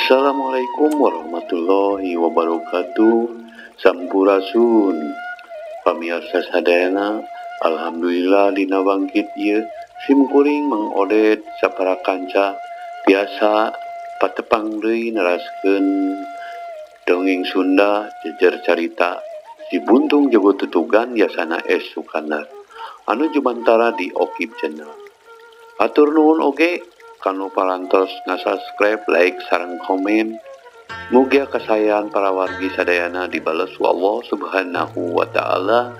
Assalamualaikum warahmatullahi wabarakatuh. Sampurasun pamirsa sadayana, alhamdulillah dina bangkit ieu sim kuring Mang Oded sapara kanca biasa patepang deui neraskeun dongeng Sunda jejer carita Si Buntung Jago Tutugan Yasana S Sukandar anu jumantara di Okib Channel. Atur nuhun oge kanu parantos ngasubscribe, like, sareng komen. Mugia kasayaan para wargi sadayana dibales ku Allah Subhanahu wa taala,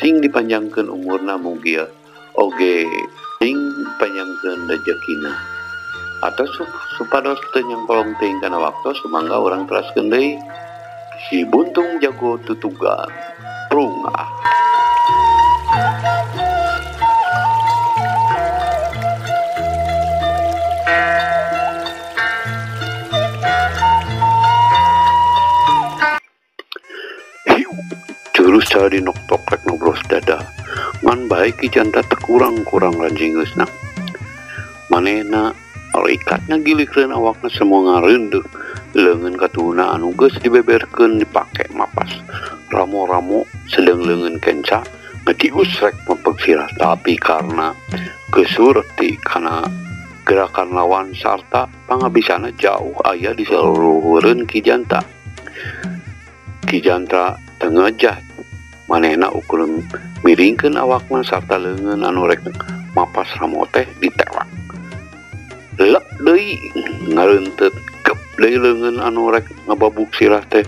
sing dipanjangkeun umurna mugia oge sing panjangkeun rejekina. Atau supados teu nyangkolong teuing kana waktu, sumangga urang teraskeun deui Si Buntung Jago Tutugan. Prung ah. Jurus cari nok tokrek nobros dada ngan baik Ki Jantra tekurang-kurang ranjingeusna manehna rikatnya gilikeun awakna semua ngareundeuh leungeun katuhuna anu geus dibeberkeun dipake mapas ramo-ramo sedeng leungeun kenca ngedius rek mepeg sirah, tapi karena kesurti kana gerakan lawan sarta pangabisana jauh aya di saluhureun Ki Jantra. Ki Jantra teu ngejah manehna ukur miringkeun awakna sarta leungeun anu rek mapas ramo teh ditewak. Lep deui ngareunteut kep deui leungeun anu rek ngababuk sirah teh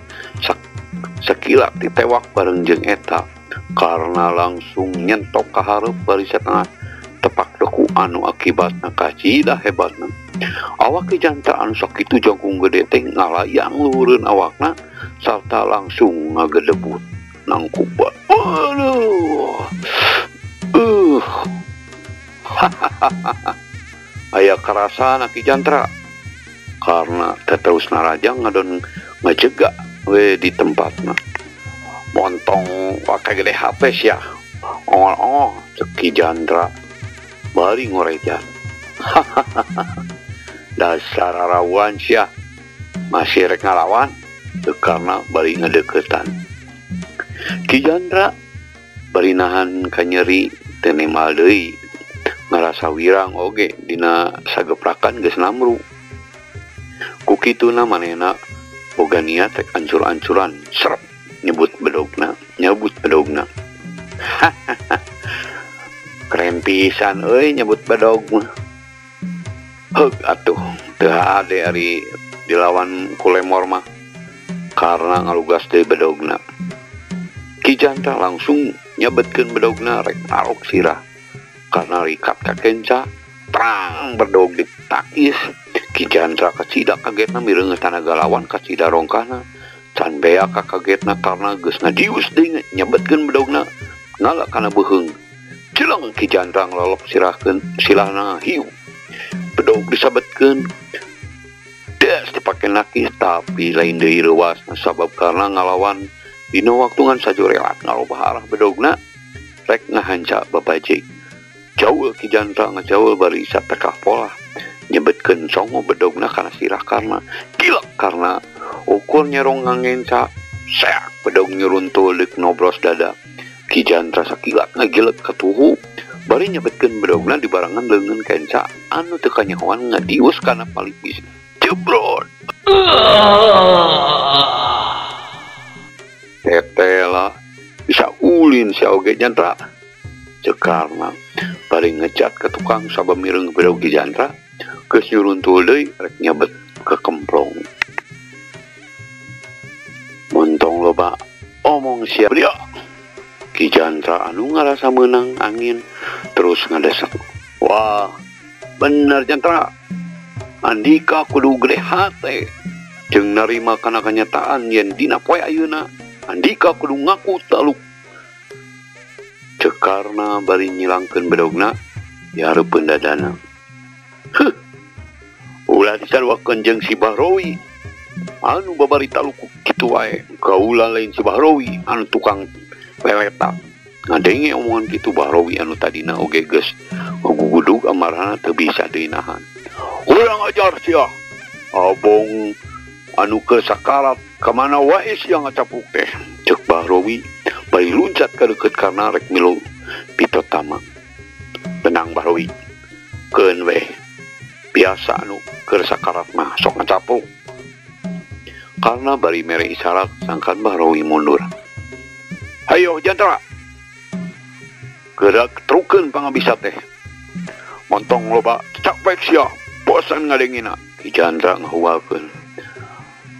sakilat ditewak bareng jeung eta karena langsung nyentok ka hareup bari satengah tepak deku anu akibatna kacida hebatna. Awak Ki Jantra anu sakitu jangkung gede teh ngalayang luhureun awakna sarta langsung ngagedebut nangkuba. Aduh. Aya karasana Ki Jantra karena terus narajang ngadon ngejega we di tempatna. Montong pakai gede HP sia. Ongol-ongol cek Ki Jantra bari ngorejan. Dasar arawan sia masih rek ngalawan karena bari ngedeketan. Ki Jantra bari nahan kanyeri teu nemal deui ngarasa wirang oge dina sageprakan geus namru. Ku kituna manehna boga niat rek ancur-ancuran serep nyebut bedogna, nyebut bedogna. Keren pisan euy nyebut bedog mah. Heug atuh teu hade ari dilawan ku lemor mah karena ngalugas deui bedogna. Ki Jantra langsung nyebetkeun bedogna rek narok sirah. Karena rikat ka kenca, terang bedog ditakis. Ki Jantra kacida kagetna mireungeus tanaga lawan kacida rongkahna. Can bea kagetna karena geus ngadius deui nyebetkeun bedogna ngala kana beuheung. Jeleng Ki Jantra ngalolop sirahkeun silahna hiu. Bedog disabetkeun. Des dipake nakis tapi lain deui reuasna sabab karena ngalawan dina waktu ngan sajorelat ngarobah arah bedogna rek ngahanca babaje. Jauh Ki Jantra ngajaul bari satekah polah nyebetkeun songo bedogna kana sirah karena gila karena ukur nyerong ngangenca seak bedog nyuruntul deuk nobros dada. Ki Jantra sakilat ngagilet katuhu bari nyebetkeun bedogna dibarengan leungeun kenca anu teu kanyahoan ngadius kana palipis. Jebrot. Tetela bisa ulin sia oge Jantra. Cekarna bari ngejat ke tukang sabab mireung bedog Ki Jantra geus nyuruntul deui rek nyebet ke kemplong. Montong loba omong sia dia. Ki Jantra anu ngarasa meunang angin terus ngadesek. Wah, bener Jantra. Andika kudu gede hate jeung narima kana kenyataan yen dina poe ayeuna Andika kudu ngaku taluk. Cekarna bari nyilangkeun bedogna dihareupeun dadana. Heuh. Ulah disaruakeun jeung si Bahrowi anu babari taluk kitu wae. Kaula lain si Bahrowi anu tukang leletak. Ngadenge omongan kitu Bahrowi anu tadina oge geus ngagugudug amarahna teu bisa deui nahan. Urang ajar sia. Abong Anu keur sakarat kamana wae sia ngacapuk teh. Ceuk Bahrowi bari luncat ka deukeut Karna rek milu pitotama. Tenang Bahrowi. Keun weh. Biasa anu keur sakarat mah sok ngacapuk. Karna bari mere isyarat sangkan Bahrowi mundur. Hayo Jantara. Gerak trukeun pangabisa teh. Montong loba capek sia, bosan ngadengina. Ki Jantara ngahualkeun.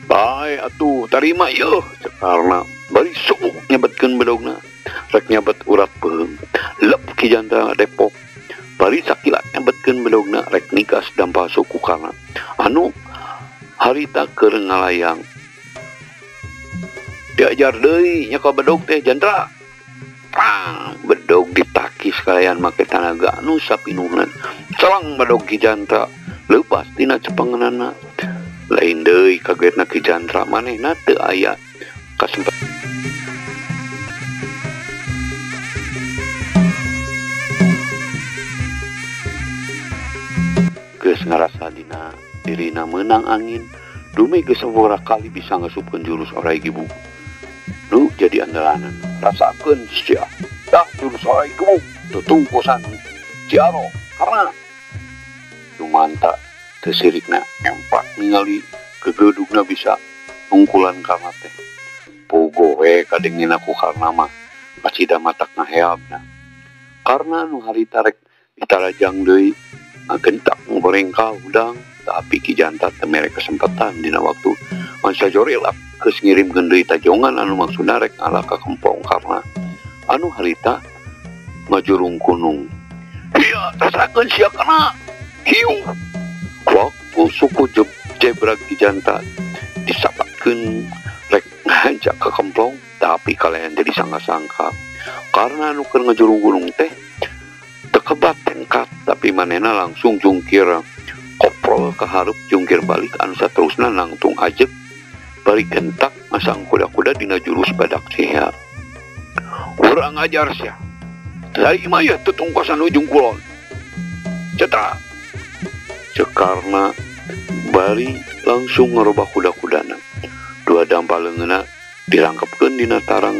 Bae atuh tarima yeuh cek Karna bari suuk nyebetkeun bedogna. Rek nyebet urat peuheung. Lep Ki Jantara depok. Bari sakilat nyebetkeun bedogna rek nikas dampal suku Karna. Anu harita keur ngalayang. Diajar deui nya ka bedog teh Jantara. Prang bedog ditakis kalayan make tanaga anu sapinuhna. Celang bedog Ki Jantara leupas tina cepengeunana. Lain deui kagetna Ki Jantara manehna teu aya kasempatan. Geus ngarasa dina dirina meunang angin, dume geus sabaraha kali bisa ngasupkeun jurus orai gibug. Nu jadi andalanan. Rasakeun sia. Dah jurus orai gibug tutungkusan Ciaro karena Jumanta teu sirikna empak ningali gegedugna bisa ungkulan Karna teh. Pogo we kadengina ku Karna mah pasida matak ngaheabna. Karna nu harita rek ditarajang deui ngagentak ngorengkal hudang, tapi Ki Jantara teu mere kesempatan dina waktu mangsa jorilap geus ngirimkeun deui tajongan anu maksudna rek ngalah ka kempong Karna anu harita ngajurung kunung. Hiya rasakeun sia kana. Hiu. Waktu suku jebrak Ki Jantara disapatkeun rek ngancak ka kemplong, tapi kalian jadi sangka-sangka karena anu keur ngajurung gunung teh tekebat tengkat, tapi manehna langsung jungkir koprol ka hareup, jungkir balik anu saterusna nangtung ajeg bari gentak masang kuda-kuda dina jurus badak sia. Urang ajar sia. Dari imah yeuh tutungkosan ujung kulon. Cetra. Cekarna bari langsung ngerubah kuda-kudana. Dua dampal leungeunna dilangkepkeun dina tarang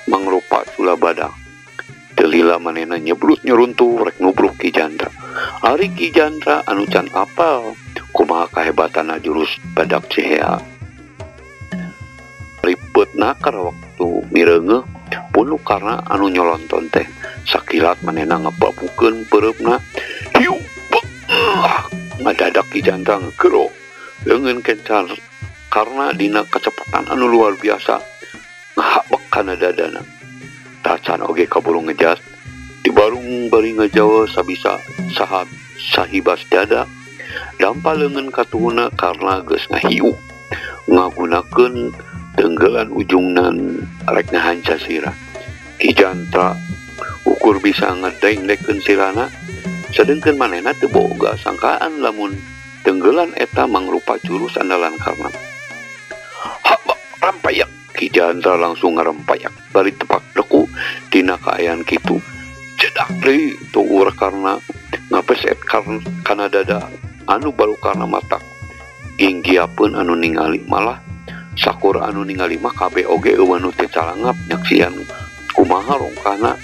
mangrupa cula badak. Delila manehna nyeblut nyeruntuh rek nubruk Ki Jantara. Ari Ki Jantara anu can apal kumaha kahebatanna jurus badak cihea. Ribet nakar waktu mireungeuh punu karna anu nyolonton teh. Sakilat manehna ngebabukeun peureupna. Hiu bek. Ngadadak Ki Jantara ngegero leungeun kencar karena dina kecepatan anu luar biasa ngahabek kana dadana. Tacan oge kaburu ngejas dibarung bari ngajawa sabisa sahab sahibas dada dampal leungeun katuhuna karena geus ngahiu ngagunakeun tenggelan ujungnan rek ngahanca sirah. Ki Jantara ukur bisa ngedengdekeun sirahna, sedengkeun manehna teu boga sangkaan lamun tenggelan eta mangrupa jurus andalan Karna. Habak rampayak. Ki Jantara langsung ngarempayak bari tepak deku dina kaayaan kitu. Cedak deui tuur Karna ngapeset kana dada anu baru Karna matak. Ginggiapeun anu ningali malah sakur anu ningali mah kabeh oge eueuh nu teu calangap nyaksian kumaha rongkahna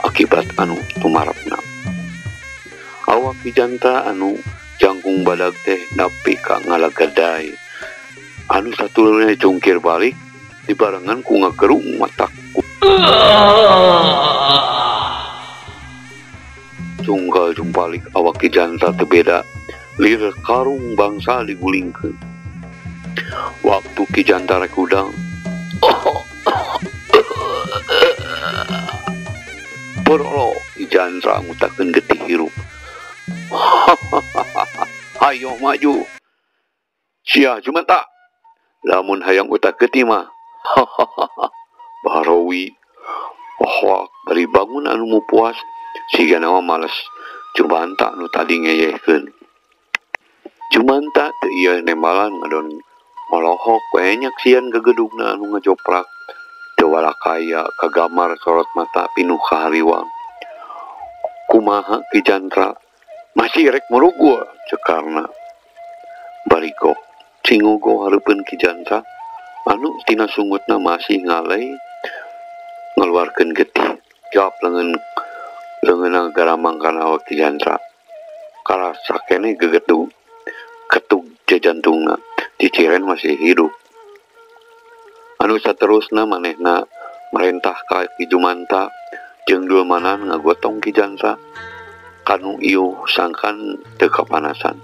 akibat anu tumarepna. Awak Ki Jantara anu jangkung badag teh nepi ka ngalagadai. Anu satulurna jungkir balik dibarengan ku ngagerung matak. Jungkal jumpalik awak Ki Jantara teu beda, lir karung bangsa digulingkeun. Waktu Ki Jantara kudang, Porolo Ki Jantara ngutakeun getih hirup. Hayo maju. Sia Jumanta. Lamun hayang utak getih mah. Bahrowi Wah, bari bangun anu mu puas siga nawa males Jumanta anu tadi ngeyehkeun. Jumanta teu ieu nembalan ngadon molohok we nyaksian gegedugna anu ngajoprak. Teu walakaya kagamar sorot mata pinuh kahariwang. Kumaha Ki Jantara masih rek merugul cekarna. Barigok. Cingogo hareupeun Ki Jantra anu tina sungutna masih ngalei ngaluarkeun getih. Jawab leungeunna garamang kana awak Ki Jantra. Karasa keneh gegetug ketug jajantungna. Ciciren masih hidup. Anu saterusna manehna merentah ka Ki Jumanta jeung Dulmanan ngagotong Ki Jantra kanu iuh sangkan teu kapanasan.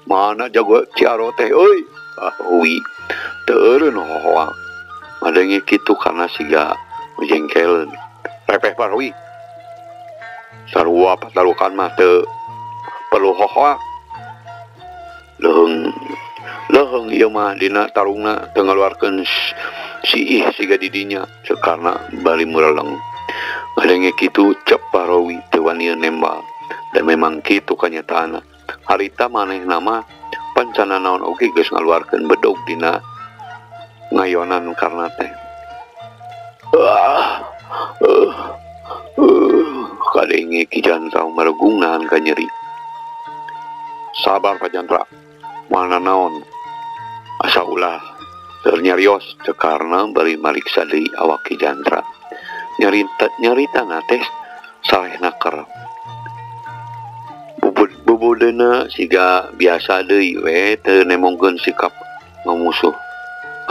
Mana jago Ciaro teh euy? Hui teu eureun hohoak. Ngadenge kitu karena siga jengkeleun. Repeh Barwi. Sarua patarukan mah teu perlu hohoak. Leuheung leuheung ieu mah dina tarungna teu ngaluarkeun siih siga di dinya karena bari mureleng. Ngadenge kitu cep Barwi teu wani nembak. Dan memang kitu kanyataanna. Harita manehna mah pancana naon oge geus ngaluarkeun bedog dina ngayonan karna teh. Kadenge Ki Jantra meregung nahan ka nyeri. Sabar Pak Jantra, mana naon asa ulah seur nyarios cekarna bari mariksa deui awak Ki Jantra. Nyarita teh salehna ker. Bubudena siga biasa deui we teu nemongkeun sikap ngamusuh.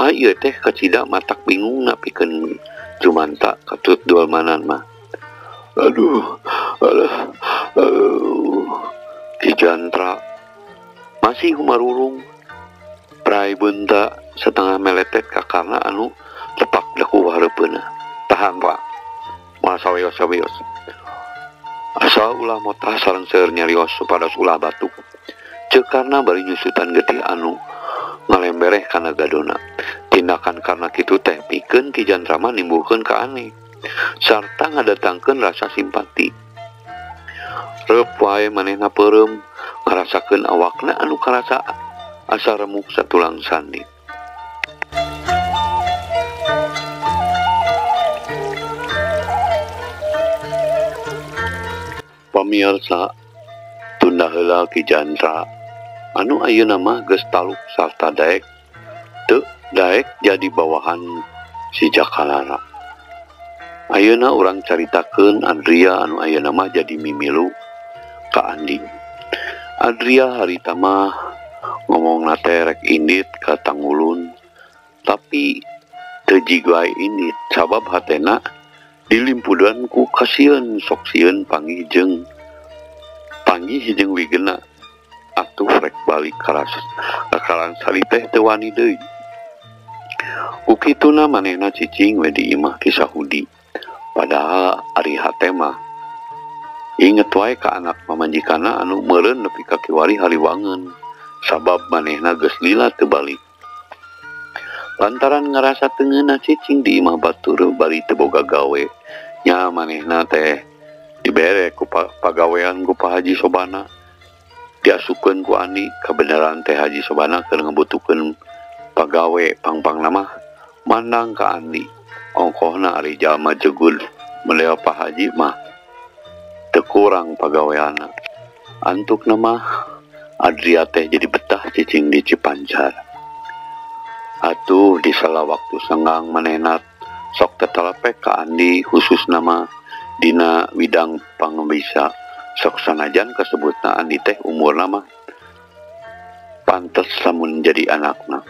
Ah ieu teh kacida matak bingungna pikeun Jumanta katut Dulmanan mah. Aduh, alah, aduh. Ki Jantra masih humarurung. Prai beunta setengah meletet ka karna anu tepak deku hareupeunna. Tahan Pak. Moal sawios-sawios. Asa ulah motah sareng seueur nyarios supados ulah batuk. Ceuk karna bari nyusutan getih anu ngalembereh kana gadona. Tindakan karna kitu teh pikeun Ki Jantra mah nimbulkeun ka aneh sarta ngadatangkeun rasa simpati. Reup wae manehna peureum ngarasakeun awakna anu karasa asa remuk satulang sandi. Pamiarsa, tunda heula Ki Jantra anu ayeuna mah geus taluk sarta daek teu daek jadi bawahan si Jakalara. Ayeuna urang caritakeun Adria anu ayeuna mah jadi mimilu ka Andi. Adria harita mah ngomongna teh rek indit ka Tangulun, tapi teu jigwae indit sabab hatena dilimpudan ku kasieun sok sieun panggih jeung wigena. Atuh rek balik Karangsari teh teu wani deui. Ku kituna manehna cicing we di imah Ki Sahudi. Padahal ari hate mah inget wae ka anak pamajikanna anu meureun nepi ka kiwari hariwangeun sabab manehna geus lila teu balik. Lantaran ngarasa teu ngeunah cicing di imah batur bari teu boga gawe, nya manehna teh dibere ku pagawean ku Pak Haji Sobana. Diasupkeun ku Andi, kabeneran teh Haji Sobana keur ngabutuhkeun pagawe pangpangna mah mandang ka Andi. Ongkohna ari jalma jegul meleo Pak Haji mah teu kurang pagaweanna. Antukna mah Adria teh jadi betah cicing di Cipancar. Atuh di sela waktu senggang manehna sok tetelepek ka Andi khususna mah dina widang pangbisa. Sok sanajan kasebutna Andi teh umurna mah pantes lamun jadi anakna.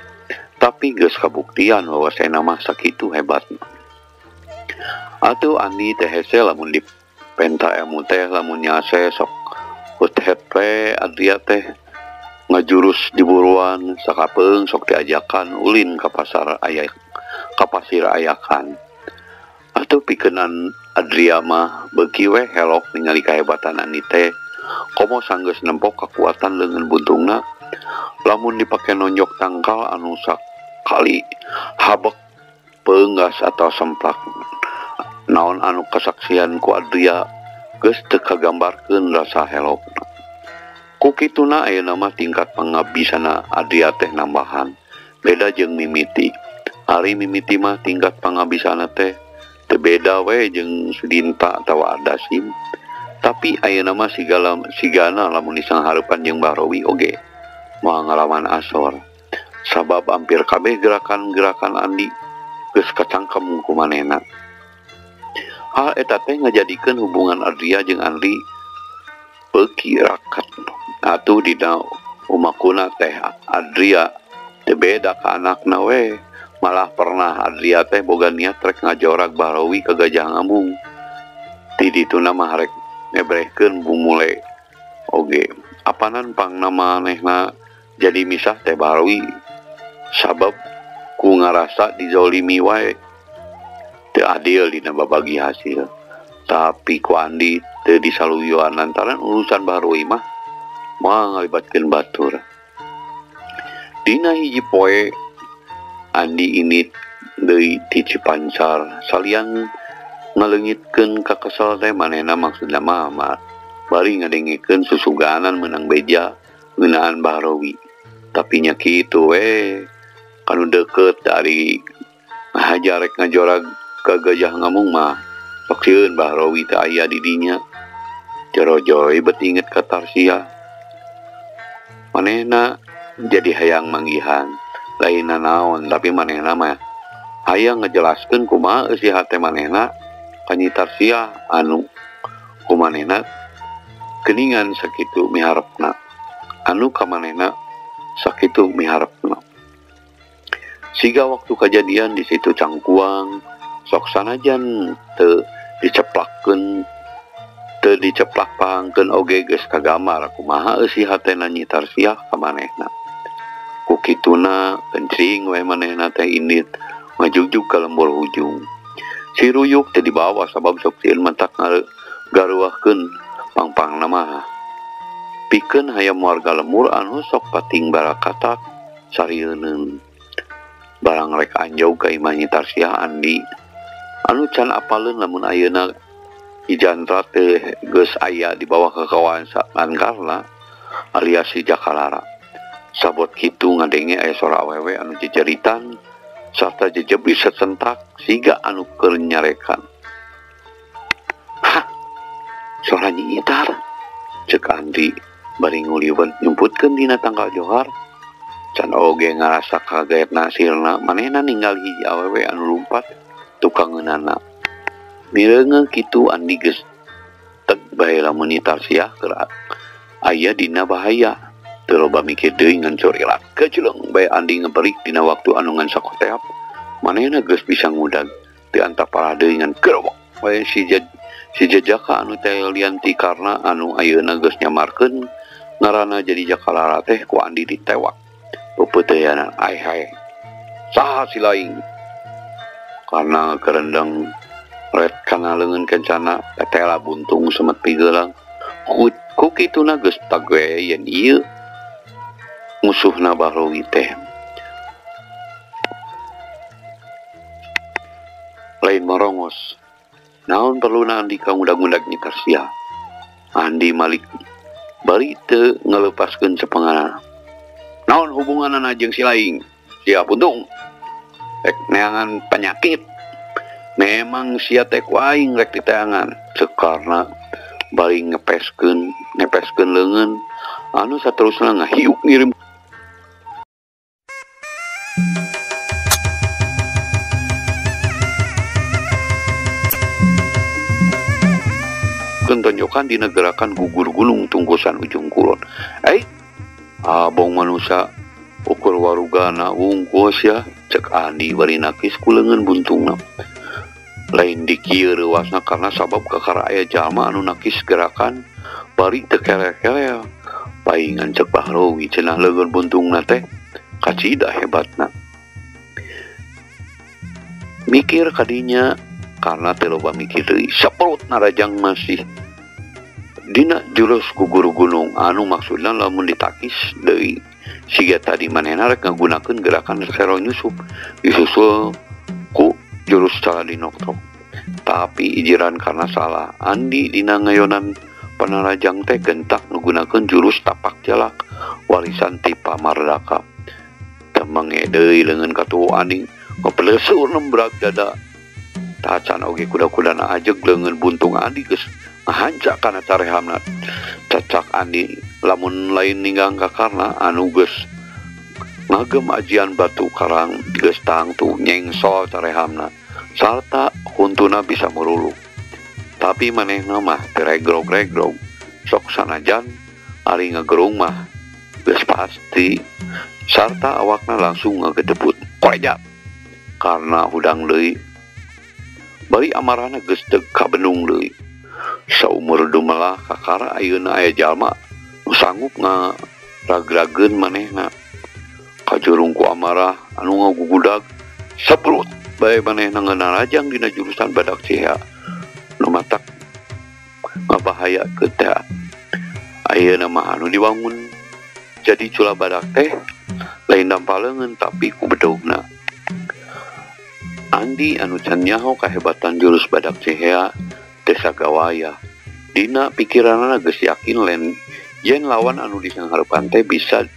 Tapi geus kabuktian wawasena mah sakitu hebatna. Atuh Andi teh hese lamun dipenta ilmu teh lamun nyase sok hut-het we Adria teh ngajurus di buruan sakapeung sok diajakan ulin ka pasar ayak ka pasir ayakan. Atuh pikeun Adria mah beuki we helok ningali kahebatan Andi teh komo sanggeus nempok kakuatan leungeun buntungna lamun dipake nonjok tangkal anu sakali habek peunggas atau semplak. Naon anu kasaksian ku Adria geus teu kagambarkeun rasa helokna. Ku kituna ayeuna mah tingkat pangabisana Adria teh nambahan beda jeung mimiti. Ari mimiti mah tingkat pangabisana teh teu beda we jeung Sudinta atawa Ardasim. Tapi ayeuna mah sigana lamun disanghareupan jeung Bahrowi oge Moal ngalaman asor sabab hampir kabeh gerakan-gerakan Andi geus kacangkem ku manehna. Hal eta teh ngajadikeun hubungan Adria jeung Andi beuki raket. Atuh dina umakuna teh Adria teu beda ka anakna we. Malah pernah Adria teh boga niat rek ngajorag Bahrawi ka Gajah Ngamung. Ti dituna mah rek ngebrehkeun bumule oge. Apanan pangna manehna jadi misah teh Bahrawi sabab ku ngarasa dizolimi wae. Teu adil dina babagi hasil. Tapi ku Andi teu disaluyuan lantaran urusan Bahrawi mah moal ngalibatkeun batur. Dina hiji poe Andi ini deui ti Cipancar salian ngaleungitkeun kakesel teh manehna maksudna mah bari ngadengikeun susuganan meunang beja ngeunaan Bahrawi. Tapi nya kitu we kanu deukeut dari ngahajar rek ngajorag ka Gajah Ngamung mah sok sieun Bahrawi teh aya di dinya. Jorojoy bet inget ka Tarsia. Manehna jadi hayang manggihan lainna naon tapi manehna mah hayang ngejelaskeun kumaha eusi hate manehna ka Nyi Tarsia anu kumanehna geuningan sakitu miharepna anu ka manehna sakitu miharepna. Siga waktu kejadian di situ Cangkuang sok sanajan teu diceplakkeun teu diceplak pahangkeun oge geus kagambar kumaha eusi hatena Nyi Tarsia ka manehna. Ku kituna kencing we manehna teh indit ngajugjug ka lembur hujung. Si Ruyuk teh dibawa sabab sok sieun matak garuahkeun pangpangna mah. Pikeun hayam warga lembur anu sok pating barakatak sarieuneuh. Barang rek anjog ka imah Nyi Tarsia Andi anu can apaleun lamun ayeuna Ki Jantra teh geus aya di bawah kekawasan Karna alias si Jakalara. Sabot kitu ngadenge aya sora awewe anu jejeritan sarta jejebri sesentak siga anu keur nyarekan. Hah, sora Nyi Itar, ceuk Andi bari nguliweun nyumputkeun dina tangkal johar. Can oge ngarasa kaget nasirna manehna ninggal hiji awewe anu lumpat tukangeunana. Mireungeun kitu Andi geus teg bae lamun Nyi Tarsia keur aya dina bahaya. Teu loba mikir deui ngan curilat keceleng bae Andi ngeberik dina waktu anu ngan sakoteap. Manehna geus bisa ngudag teu antaparah deui ngan gerewek bae si jejaka anu teh lian ti Karna anu ayeuna geus nyamarkeun ngaranna jadi Jakalara teh ku Andi ditewak. Pepeuteana ai hai saha si laing karena kerendang ret kana leungeun kencana tetela buntung semet pigeulang ku kituna geus tag we yen ieu musuhna Bahrawi teh lain morongos. Naon perluna Andi ka ngudag-ngudag Nyi Tarsia. Andi malik bari teu ngaleupaskeun cepengana. Naon hubunganana jeung si laing? Sia puntung rek neangan penyakit. Memang sia teh ku aing rek diteangan. Sekarna bari ngepeskeun leungeun anu saterusna ngahiuk ngirim tonjokan dina gerakan gugur gunung tungkusan ujung kulon. Abong manusia ukur warugana wungkus ya cek Andi bari nakis ku leungeun buntungna. Lain dikieu reuasna karena sabab kakara aya jalma anu nakis gerakan bari teu kere-kere. Paingan cek Bahrawi cenah leungeun buntungna teh kacida hebatna. Mikir kadinya karena teu loba mikir deui saperut narajang masih dina jurus gugur gunung anu maksudna lamun ditakis deui siga tadi manehna rek ngagunakeun gerakan sero nyusup disusul ku jurus Caladinoktok. Tapi ijiran karena salah Andi dina ngayonan panarajang teh gentak ngagunakeun jurus tapak jalak warisan ti Pamardaka. Temenge deui leungeun katuhu Andi ngapeleseur nembrag dada. Tacan oge kuda-kudana ajeg leungeun buntung Andi geus ngahanca kana carehamna. Cak Andi lamun lain ninggang ka Karna anu geus ngagem ajian batu karang geus tangtu nyengsol carehamna sarta huntuna bisa muruluk. Tapi manehna mah teu regrog-regrog sok sanajan ari ngagerung mah geus pasti sarta awakna langsung ngagedebut korejat karena hudang deui bari amarahna geus teu kabendung deui. Saumur dumelah kakara ayeuna aya jalma nu sanggup ngaragrageun manehna. Kajurung ku amarah anu ngagugudag seprut bae manehna nganarajang dina jurusan badak cihea nu matak ngabahayakeun teh. Ayeuna mah anu diwangun jadi cula badak teh lain dampaleungeun tapi ku bedogna. Andi anu can nyaho kahebatan jurus badak cihea teh sagawaya. Dina pikiranana geus yakin len yen lawan anu disanghareupan teh bisa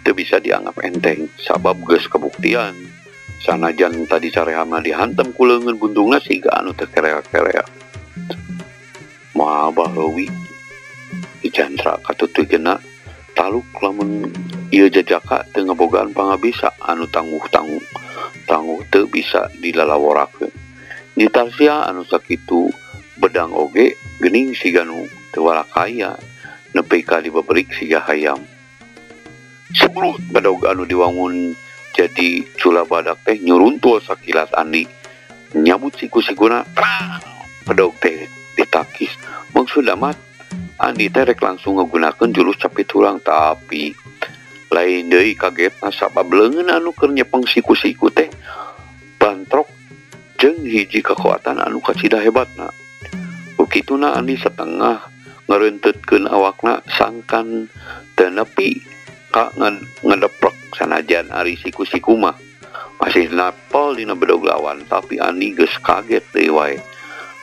teu bisa dianggap enteng sabab geus kabuktian sanajan tadi carehamna dihantem ku leungeun buntungna siga anu teu kerea-kerea. Moal bahleuwi dicantra katutugeuna taluk lamun ieu jajaka teu ngabogaan pangabisa anu tangguh-tangguh tangguh teu bisa dilalaworakeun. Nyi Tarsia anu sakitu bedang oge geuning siga nu teu warakaya nepi ka dibeberik siga hayam. Sebrut bedog anu diwangun jadi cula badak teh nyuruntul sakilat Andi nyabut siku-sikuna bedog teh ditakis. Maksudna mah Andi teh rek langsung ngagunakeun jurus capit tulang tapi lain deui kagetna sabab leungeun anu keur nyepeng siku-siku teh bantrok jeung hiji kekuatan anu kacida hebatna. Ukituna Andi setengah ngareunteutkeun awakna sangkan teu nepi ka ngedeprek sanajan ari siku-siku mah masih napel dina bedog lawan tapi Andi geus kaget deui wae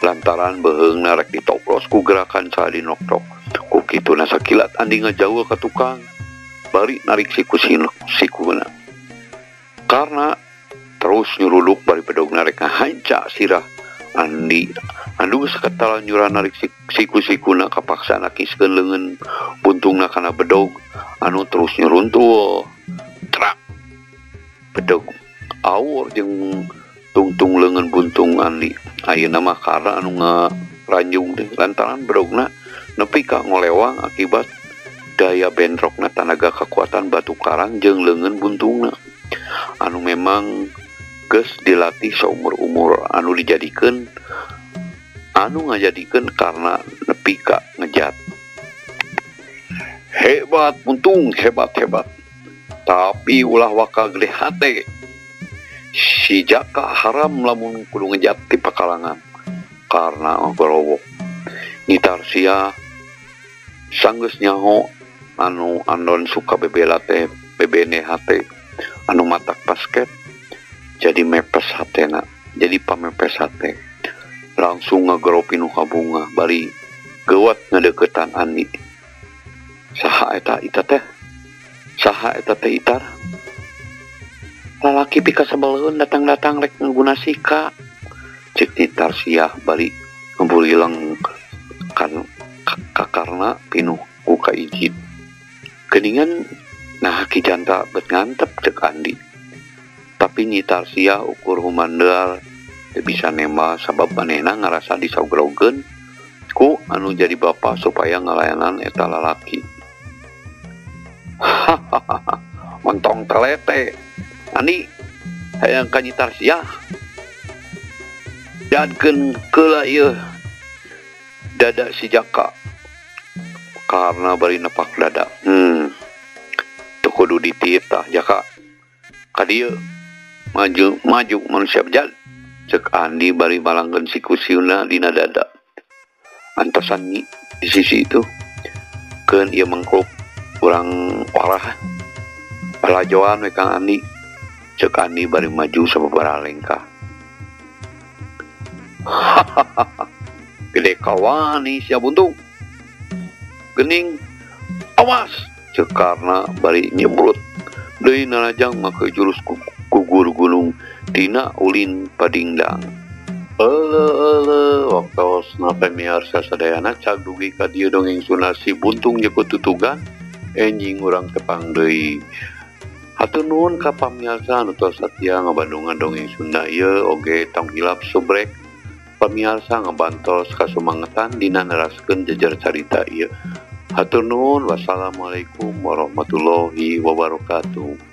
lantaran beheungna rek ditoplos ku gerakan sadi noktok. Ku kituna sakilat Andi ngajauh ka tukang bari narik siku-sikuna karena terus nyuruluk bari bedogna rek ngahanca sirah Andi. Anu geus sakatala nyurah narik siku-sikuna kapaksa nakiskeun leungeun buntungna kana bedog anu terus nyuruntul trak bedog awur jeung tungtung leungeun buntung Andi. Ayeuna mah karena anu ngaranjung teh lantaran bedogna nepi ka ngolewang akibat daya bentrokna tanaga kekuatan batu karang jeung leungeun buntungna anu memang geus dilatih saumur-umur anu dijadikeun anu ngajadikeun karena nepi ka ngejat. Hebat buntung, hebat hebat. Tapi ulah waka gede hate. Si Jaka haram lamun kudu ngejat ti pakalangan karena gorowok. Nyi Tarsia sanggeus nyaho anu andon suka bebela teh bebene hate anu matak basket jadi mepes hatena, jadi pamepes hate. Langsung ngagero pinuh kabunga bari geuwat ngadeukeutan Andi. Saha eta ita teh? Saha eta teh itar? Lalaki pikasebeleun datang-datang rek ngaguna sika. Cek Nyi Tarsia bari ngeburilang kan kakarna pinuh ku kaijid. Geuningan nah Ki Janta bet ngantep cek Andi. Tapi Nyi Tarsia ukur humandeal teu bisa nembal sabab manehna ngarasa disogrogeun ku anu jadi bapa supaya ngalayanan eta lalaki. Hahaha, montong telete. Andi hayang ka Nyi Tarsia. Jadkeun keula ieu dada si Jaka karena bari nepak dada. Teu kudu dititah Jaka. Ka dieu maju maju manusia bejat. Cek Andi bari malangkeun siku siuna dina dada. Antosan Nyi di sisi itu keun ieu mengkluk urang warah. Palajoan we Kang Andi. Cek Andi bari maju sababaraha lengkah. Hahaha. Gede kawani sia buntung. Gening awas cek Karna bari nyebrut deui narajang make jurus gugur gunung dina ulin padingdang. Ele ele waktu Waktosna pamiarsa sadayana cag dugi ka dieu dongeng Sunda Si Buntung Jeput Tutugan enjing urang tepang deui. Hatur nuhun ka pamiarsa anu tos satia ngabandungan dongeng Sunda ieu oge tong hilap subrek pamiarsa ngabantos kasumangetan dina neraskeun jejer carita ieu. Hatur nuhun, wassalamualaikum warahmatullahi wabarakatuh.